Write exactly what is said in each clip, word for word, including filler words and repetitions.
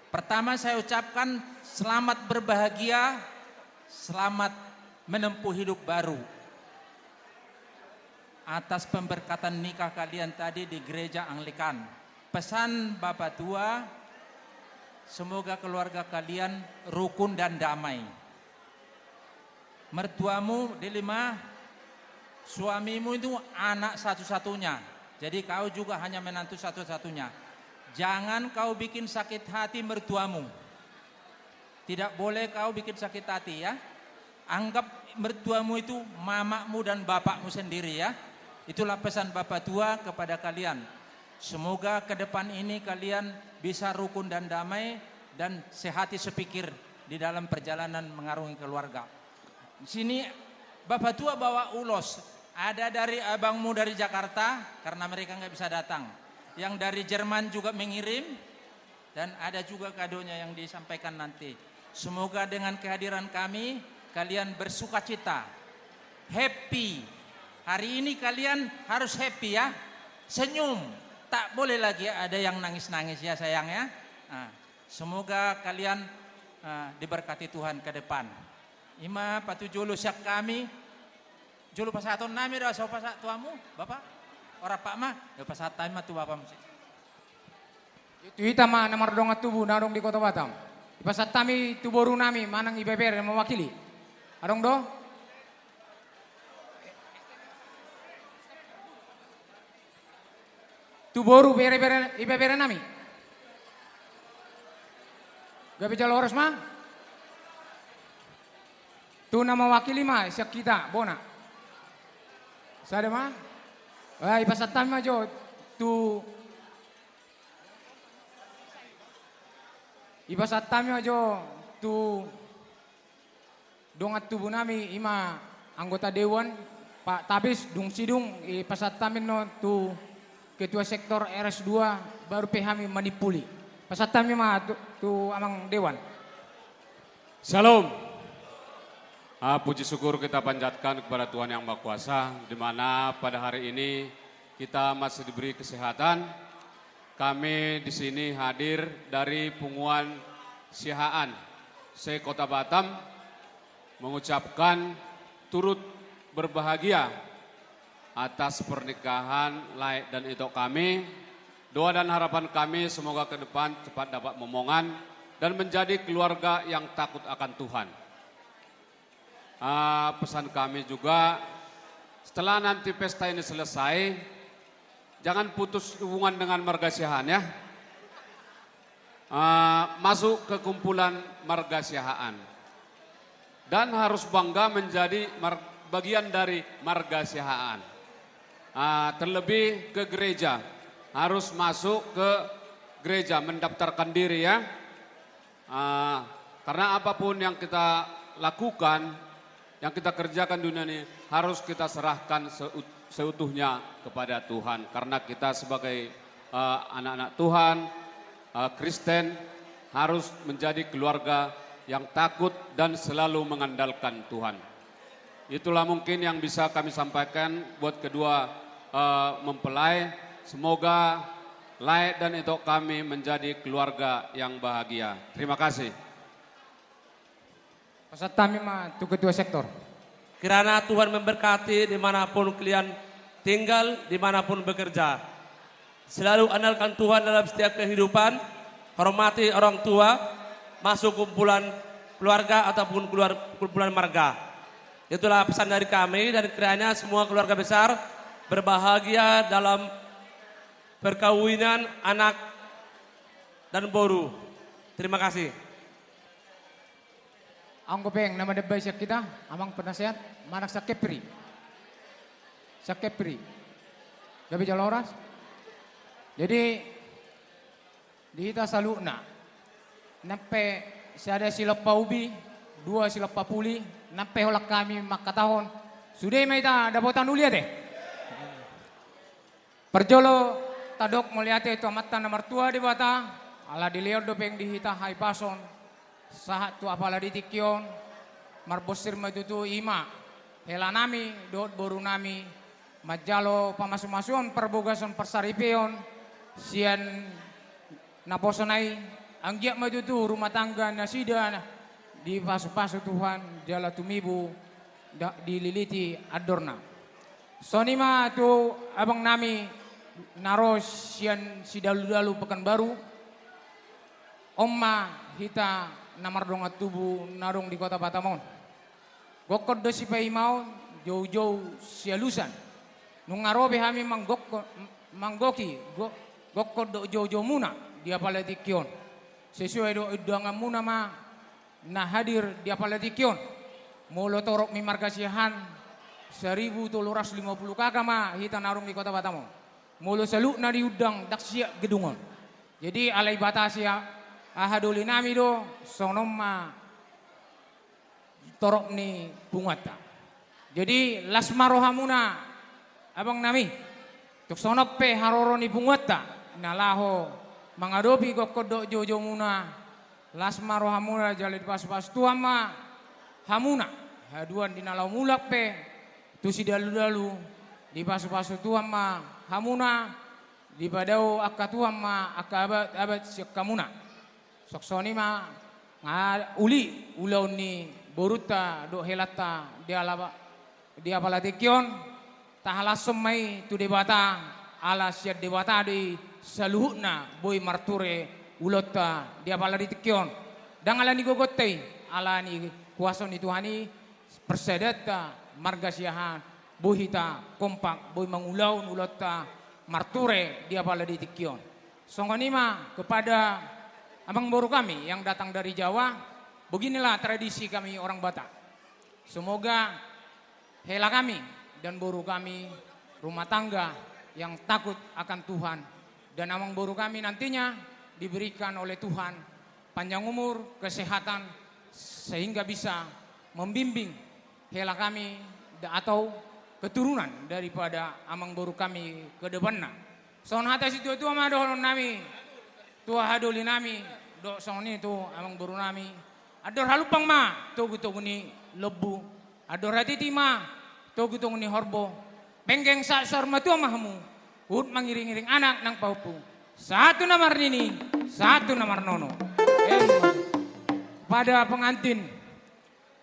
Pertama, saya ucapkan selamat berbahagia, selamat menempuh hidup baru. Atas pemberkatan nikah kalian tadi di gereja Anglikan. Pesan Bapak Tua, semoga keluarga kalian rukun dan damai. Mertuamu, Deli, ma, suamimu itu anak satu-satunya. Jadi kau juga hanya menantu satu-satunya. Jangan kau bikin sakit hati mertuamu. Tidak boleh kau bikin sakit hati, ya. Anggap mertuamu itu mamakmu dan bapakmu sendiri, ya. Itulah pesan Bapak Tua kepada kalian. Semoga ke depan ini kalian bisa rukun dan damai dan sehati sepikir di dalam perjalanan mengarungi keluarga. Di sini Bapak Tua bawa ulos. Ada dari abangmu dari Jakarta, karena mereka nggak bisa datang. Yang dari Jerman juga mengirim, dan ada juga kadonya yang disampaikan nanti. Semoga dengan kehadiran kami, kalian bersukacita, happy. Hari ini kalian harus happy, ya, senyum. Tak boleh lagi ada yang nangis-nangis, ya, sayang, ya. Nah, semoga kalian, eh, diberkati Tuhan ke depan. Ima patujolo sian hami. Jolo pasahaton nami do, asa hupasahat tu hamu, Bapa. Ora, Pak, ma. Jolo pasahat hami ma tu Bapa musik. Tu hita ma na mardongan tubu na adong di Kota Batam. Dipasahat hami tu boru nami manang ibebere na mewakili. Adong do? Tu boru, bere-bere, ibebere nami. Gabe jala horas ma. Tu na mewakili ma sian hita, bona. Sada ma. Ah, dipasahat hami ma jo tu, dipasahat hami ma jo tu dongan tubu nami, ima anggota dewan, Pak Tabis, dung sidung, dipasahat hami annon tu ketua sektor R S dua, baru pe hami manimpuli. Pasahat hami ma tu, tu amang dewan. Syalom. Ah, puji syukur kita panjatkan kepada Tuhan Yang Maha Kuasa, di mana pada hari ini kita masih diberi kesehatan. Kami di sini hadir dari Punguan Siahaan se-Kota Batam, mengucapkan turut berbahagia atas pernikahan lae dan ito kami. Doa dan harapan kami semoga ke depan cepat dapat momongan dan menjadi keluarga yang takut akan Tuhan. Ah, pesan kami juga, setelah nanti pesta ini selesai, jangan putus hubungan dengan marga Siahaan, ya. Ah, masuk ke kumpulan marga Siahaan. Dan harus bangga menjadi mar-, bagian dari marga Siahaan. Ah, terlebih ke gereja, harus masuk ke gereja, mendaftarkan diri, ya. Ah, karena apapun yang kita lakukan, yang kita kerjakan di dunia ini, harus kita serahkan seu-, seutuhnya kepada Tuhan. Karena kita sebagai, eh, anak-anak Tuhan, eh, Kristen, harus menjadi keluarga yang takut dan selalu mengandalkan Tuhan. Itulah mungkin yang bisa kami sampaikan buat kedua, eh, mempelai. Semoga lae dan ito kami menjadi keluarga yang bahagia. Terima kasih. Pasahat hami ma tu ketua sektor. Kiranya Tuhan memberkati di mana pun kalian tinggal, di mana pun bekerja. Selalu andalkan Tuhan dalam setiap kehidupan, hormati orang tua, masuk kumpulan keluarga ataupun keluar, kumpulan marga. Itulah pesan dari kami, dan kiranya semua keluarga besar berbahagia dalam perkawinan anak dan boru. Terima kasih. Anggo pe na mandambai sian hita, amang penasehat, manang sian Kepri. Sian Kepri. Gabe jala horas. Jadi, di hita saluhutna, nang pe sada silompa ubi, dua silompa puli, nang pe holan hami mangkatahon, sude ma hita dapotan uli, ate. Parjolo tadok mauliate tu Amanta na martua Debata, ala dilehon dope di hita hahipason, sahat tu apala di tingki on, marbonsir ma tutu, ima hela nami dohot boru nami, manjalo pamasumasuon, parbagason, parsaripeon sian naposo na i, Anggiat ma tutu rumah tangga nasida dipasupasu Tuhan jala tumibu, dililiti andorna. Songon i ma tu abang nami na ro sian sidaludalu Pekanbaru. On ma hita na mardongan tubu na adong di Kota Batam on. Gokkon do sipaimaon, joujou sialusan. Nunga ro pe hami manggoki gokkon dohot joujoumuna di apala tingki on. Sesuai dohot undanganmuna ma na hadir di apala tingki on. Molo torop ni marga Siahaan, saribu tolu ratus lima puluh K K ma hita na adong di Kota Batam on. Molo saluhutna diundang, ndang siap gedung on. Jadi alai batasi aha doli nami do, songon on ma torop ni punguanta. Jadi las ma rohamuna abang nami. Tung songon on pe haroro ni punguanta na laho mangadopi gokkon dohot joujoumuna. Las ma rohamuna jala dipasupasu Tuhan ma hamuna. Haduan di na laho mulak pe tu sidaludalu, dipasupasu Tuhan ma hamuna. Dipadao angka Tuhan ma angka abad-abad sian hamuna. Songon i ma, nga uli ulaon ni borunta dohot helanta di apala tingki on. Tahalashon ma i tu Debata, ala sian Debata do i saluhutna boi marture ulaonta di apala tingki on. Ndang ala ni gogonta i, ala ni kuaso ni Tuhan i. Parsadanta marga Siahaan, boi hita kompak, boi mangulahon ulaonta marture di apala tingki on. Songon i ma kepada amangboru kami yang datang dari Jawa. Beginilah tradisi kami orang Batak. Semoga hela kami dan boru kami rumah tangga yang takut akan Tuhan, dan amangboru kami nantinya diberikan oleh Tuhan panjang umur, kesehatan, sehingga bisa membimbing hela kami atau keturunan daripada amangboru kami ke depanna. Songon hata situatua ma dohonon nami tu haha doli nami, dohot songon i tu amangboru nami. Andor halumpang ma togutogu ni lombu, andor hatiti ma togutogu ni horbo. Penggeng sahat saur matua ma hamu, huhut mangiringiring anak nang pahompu, sahat tu na marnini, sahat tu na marnono. Pada pengantin,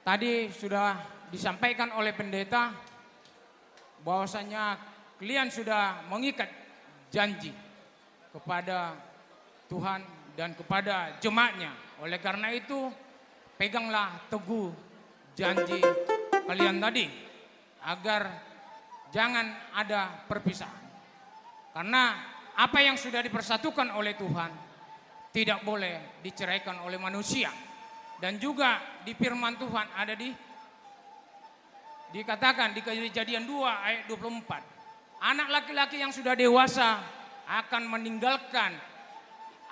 tadi sudah disampaikan oleh pendeta bahwasanya kalian sudah mengikat janji kepada Tuhan dan kepada jemaatnya. Oleh karena itu, peganglah teguh janji kalian tadi, agar jangan ada perpisahan. Karena apa yang sudah dipersatukan oleh Tuhan tidak boleh diceraikan oleh manusia. Dan juga di firman Tuhan ada di, dikatakan di Kejadian dua ayat dua puluh empat, anak laki-laki yang sudah dewasa akan meninggalkan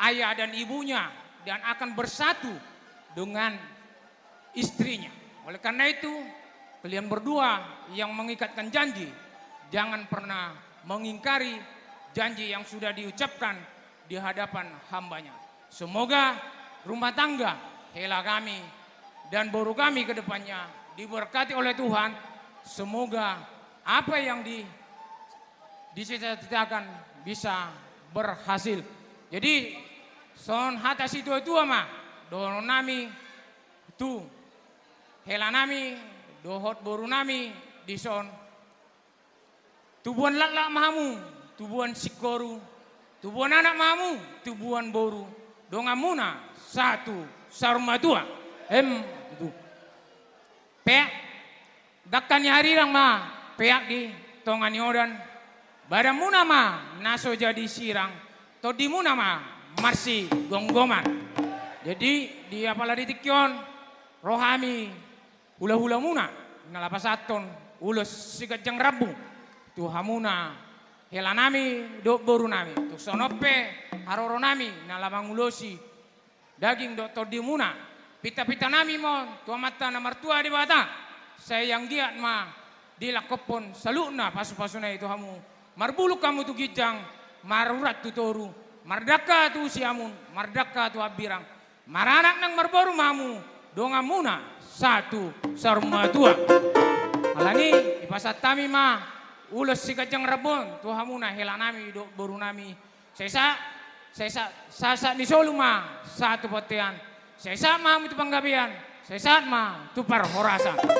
ayah dan ibunya dan akan bersatu dengan istrinya. Oleh karena itu, kalian berdua yang mengikatkan janji, jangan pernah mengingkari janji yang sudah diucapkan di hadapan hambanya. Semoga rumah tangga hela kami dan boru kami ke depannya diberkati oleh Tuhan. Semoga apa yang di, dicita-citakan bisa berhasil. Jadi, songon hata situatua ma dohonon nami tu hela nami dohot boru nami dison. Tubuan laklak ma hamu, tubuan singkoru, tubuan anak ma hamu, tubuan boru, donganmuna sahat tu saur matua. Em, tutu. Peak dangka ni harirang ma peak di tonga ni odan. Badanmuna ma na so jadi sirang, tondimuna ma marsigomgoman. Jadi di apala di tingki on, ro hami hulahulamuna na laho pasahathon ulos siganjang rambu tu hamuna hela nami dohot boru nami. Tung songon on pe haroro nami na laho mangulosi daging dohot tondimuna. Pintapinta nami ma on tu Amanta na martua Debata, sai anggiat ma dilangkophon saluhutna pasupasuna i tu hamu. Marbulung hamu tu ginjang, marurat tu toru, mardangka tu siamun, mardangka tu hambirang, maranak nang marboru ma hamu, donganmuna sahat tu saur matua. Alani i dipasahat hami ma ulos siganjang rambu on tu hamuna hela nami dohot boru nami. Sai sa Sai sa-, sahat-sahat ni solu ma sahat tu bontean. Sai sahat ma hamu tu panggabean. Sai sahat ma tu parhorasan.